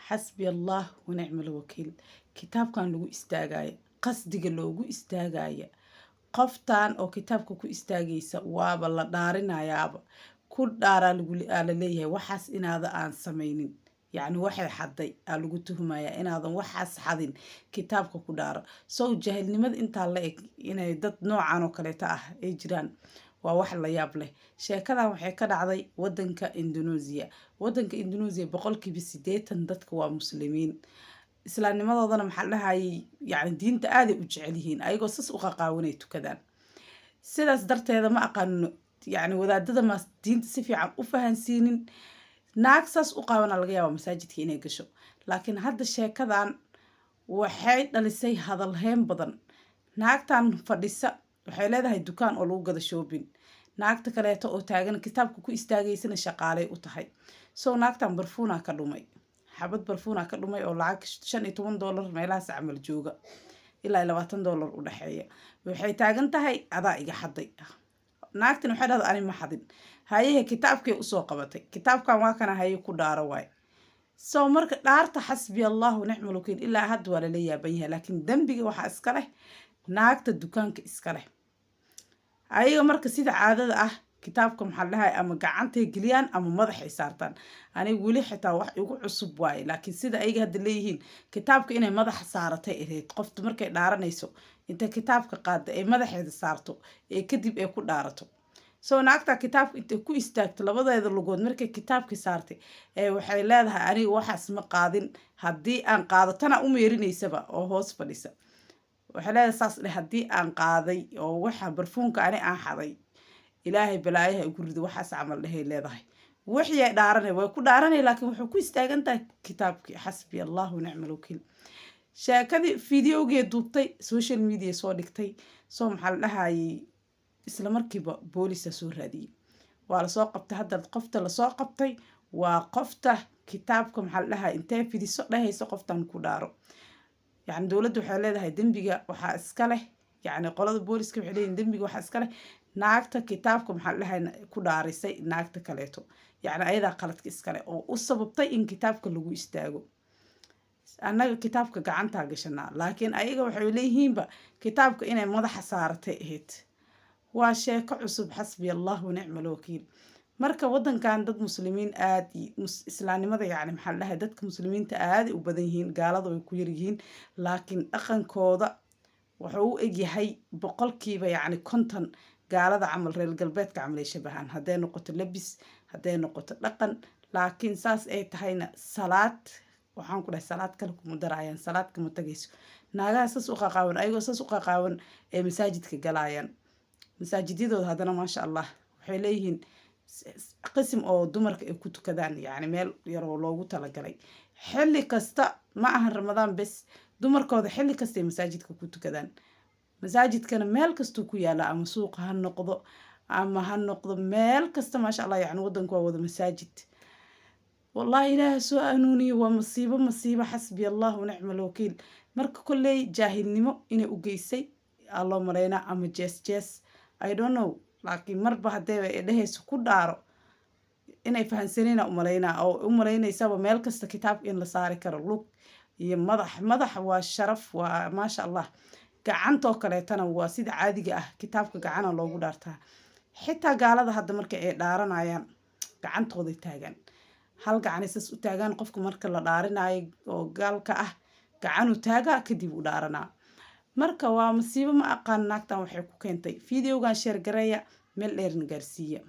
Xasbi Allah wa nicmal wakiil. Kitaabkan lagu istaagaya, qasdiga loogu istaagaya, qoftan oo kitaabka ku istaagaysa waaba la dhaarinayaaba, ku dhaaraa la leeyahay waxaas inaada aan samaynin. Yacni waxay xaday aa lagu tuhumayaa, inaadan waxaas xadin kitaabka ku dhaaro. So jaahilnimada intaa la eg inay dad noocan oo kaleeta ah ay jiraan waa wax la yaab leh. Sheekadan waxay ka dhacday wadanka Indonesia. Wadanka Indonesia 80% dadka waa Muslimiin. Islaamnimadoodana, maxaa la dhahayay, yacni diinta aaday u jecel yihiin, ayagoo sas u qaqaawanay tukadaan. Sidaas darteeda ma aqaano, yacni wadaadada ma diinta si fiican u fahansiinin. Naag saas u qaabana laga yaaba masaajidka inay gasho, laakiin hadda sheekadan waxay dhalisay hadalheyn badan. Naagtan fadhisa waxay leedahay dukaan oo lagu gado shopping. Naagta kaleeto oo taagan, kitaabka ku istaagaysana, shaqaalay u tahay. So naagtan barfuunaa ka dhumay, xabad barfuunaa ka dhumay oo lacag $15 meelahaas camal jooga ilaa $20 u dhexeeya. Waxay taagan tahay, "Adaa iga xaday." Naagtan waxay dhahda, "Ani ma xadin." Hayehe, kitaabkay usoo qabatay. "Kitaabkan waa kana, haye, ku dhaaro waay." So marka dhaarta, xasbi Allahu nicmal wakiil, ilaa hadda waa lala yaaban yahay, laakiin dembiga waxaa iska leh naagta dukaanka iska leh. Ayaga marka sida caadada ah kitaabka, maxaa la dhahay, ama gacantay geliyaan ama madaxay saartaan. Aniga weli xitaa wax igu cusub waaye, laakiin sida ayaga hadda leeyihiin, kitaabka inay madaxa saaratay ahayd qofta markay dhaaranayso. Intay kitaabka qaada ay madaxeeda saarto ee kadib ay ku dhaarato. So naagta kitaabka intay ku istaagto labadeeda lugood, markay kitaabkii saartay ee waxay leedahay, "Aniga waxaas ma qaadin, haddii aan qaado." Tana u meerinaysaba oo hoos fadhisa waxay leedahay, saas dheh, "Haddii aan qaaday oo waxa barfuunka ani aan xaday, Ilaahay balaayaha igu rido." Waxaas camal dhehay leedahay. Wixii dhaaranay way ku dhaaranay, laakiin wuxuu ku istaagan tahay kitaabkii. Xasbi Allahu nicmal wakiil. Sheekadii videogee duubtay, social media soo dhigtay. So maxaa la dhahayay, isla markiiba boolisa soo raadiyey, waa lasoo qabtay. Hadda qofta lasoo qabtay waa qofta kitaabka, maxaa la dhahay, intee fidiso dhahayso, "Qoftan ku dhaaro." Yacni dowladda waxay leedahay dembiga waxaa iska leh, yacni qolada booliska waxay leeyihin dembiga waxaa iska leh naagta kitaabka, maxaa la dhahay, ku dhaarisay naagta kaleeto. Yacni ayadaa qaladka iskale oo u sababtay in kitaabka lagu istaago. Annaga kitaabka gacantaa gashanaa, laakiin ayaga waxay leeyihiinba kitaabka inay madaxa saaratay ahayd. Waa sheeko cusub. Xasbi Allahu nicmal wakiil. Marka wadankan dad Muslimiin aad islaamnimada, yacni maxaa la dhahay, dadka Muslimiinta aaday u badan yihiin, gaalada way ku yaryihiin, laakiin dhaqankooda wuxuu u egyahay 50% gaalada camal, reer galbeedka camal ay shabahaan, hadday noqoto labis, hadday noqoto dhaqan. Laakiin saas ay tahayna salaad, waxaan ku dhahay, salaad kale kuma daraayaan, salaad kama tagayso. Naagaha saas u qaqaawan, ayagoo saas u qaqaawan ay masaajidka galaayaan. Masaajidyadooda haddana, maasha Allah, waxay leeyihiin qisim oo dumarka ay ku tukadaan, yacni meel yaroo loogu talagalay. Xilli kasta, ma ahan Ramadaan bes, dumarkooda xilli kasta ay masaajidka ku tukadaan. Masaajidkana meel kastuu ku yaala, ama suuqa ha noqdo ama ha noqdo meel kasta. Maasha Allah, yacni wadanku waa wada masaajid. Wallahi, Ilaaha soo hanuuniye. Waa masiibo, masiibo. Xasbi Allahu nicmal wakiil. Marka kolley jaahilnimo inay u geysay aa loo maleynaa ama jees jees, I don't know, laakiin marba haddee ay dhehayso ku dhaaro, inay fahansanayna umalaynaa oo u malaynaysaba meel kasta kitaabka in la saari karo, lug iyo madax. Madax waa sharaf, waa maasha Allah. Gacantoo kaleetana waa sida caadiga ah, kitaabka gacana loogu dhaartaa. Xitaa gaalada hadda marka ay dhaaranayaan gacantooday taagaan, hal gacanay sas u taagaan. Qofka marka la dhaarinayo oo gaalka ah gacanuu taagaa, kadib u dhaaranaa. Marka waa masiibo. Ma aqaan naagtan waxay ku keentay. Videogan share gareeya, meel dheerna gaarsiiya.